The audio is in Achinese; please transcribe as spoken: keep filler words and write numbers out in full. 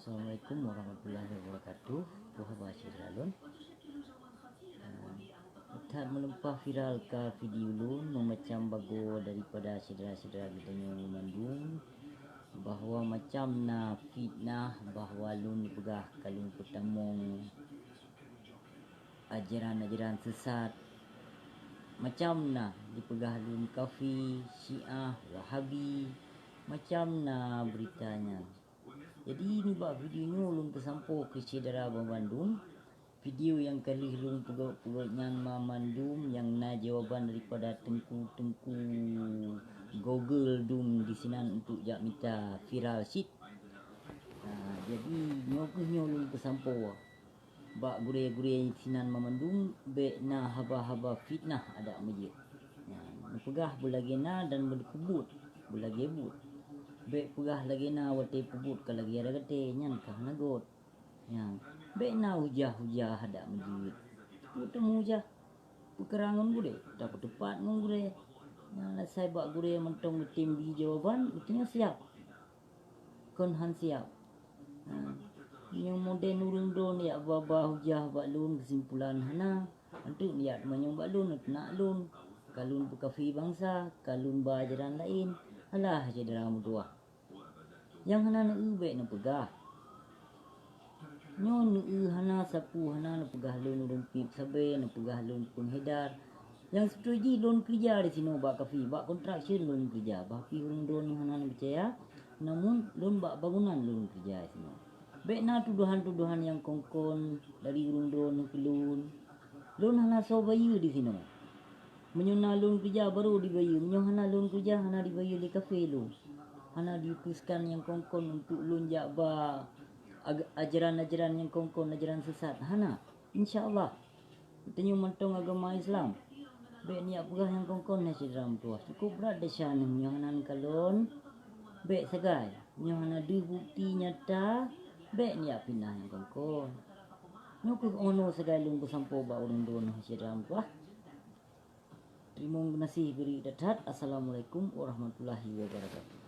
Assalamualaikum warahmatullahi wabarakatuh. Peue haba syedara lôn? That meulimpah viral ka video lôn meumacam bagoe daripada syedara-syedara geutanyoe mandum, bahwa macam na fitnah bahwa lôn peugah ka lôn peutamong ajaran-ajaran sesat. Macam na jipeugah lôn kafi, Syiah, Wahabi, macam na beurita nyan. Jadi nibak video nyoe lôn peusampoe keu syedara banmandum, video nyang ka lheueh lôn peugét-peugét nyan banmandum nyang na jawaban daripada teungku-teungku Google dum disinan untuk jak mita viral cit. Nah, jadi nyoe kheueh nyoe lôn peusampoe bak gurée-gurée sinan banmandum, bék na haba-haba fitnah adak meujeuet. Nyan, neupeugah beulagée na dan beulagée buet, beulagée buet. Bék peugah lagée na watée peubuet ka lagée ragate nyan ka hana göt. Nyan, bék na hujah-hujah adak meujeuet. Peue teumujah? Peukara ngon gurée, tapeuteupat ngon gurée. Nyan asai bak gurée mantong geutem bi jawaban, geutanyoe siab. Kon han siab. Ha. Nyang modern ureuëng droen yak ba-ba hujah bak lôn keusimpulan hana. Anteuk yak teumanyong bak lôn, teunak lôn. Ka lôn peukafi bansa, ka lôn ba ajaran laén. Alah, syedara meutuwah. Nyang hana neueu bék neupeugah. Nyoe neueu hana sapeue hana neupeugah lôn ureuëng pip sabe, neupeugah lôn peunghedar. Nyang seubeutôi jih lôn keureuja disinoe bak kafi, bak kontraksyeun lôn keureuja. Bah pih ureuëng droen hana neupeucaya, namun lôn bak bangunan lôn keureuja disinoe. Bék na tudohan-tudohan nyang kon-kon dari ureuëng droen keu lôn. Lôn hana soe bayeue disinoe. Meunyoe na lôn keureuja, barô dibayeue. Meunyoe hana lôn keureuja, hana dibayeue lé kafe lôn. Hana diutuskan nyang kon-kon untuk lôn jak ba ag-, ajaran-ajaran nyang kon-kon, ajaran sesat. Hana. Insya Allah. Geutanyoe mantong agama Islam. Bék niyak peugah nyang kon-kon, hai syedara meutuwah. Cukup brat desya neuh meunyoe hana neukalon. Bék sagai. Meunyoe hana deuh bukti nyata, bék niyak fitnah nyang kon-kon. Nyoe kheueh unoe sagai lôn peusampoe bak ureuëng droen, hai syedara meutuwah. Teurimong geunaséh bri that-that. Assalamualaikum warahmatullahi wabarakatuh.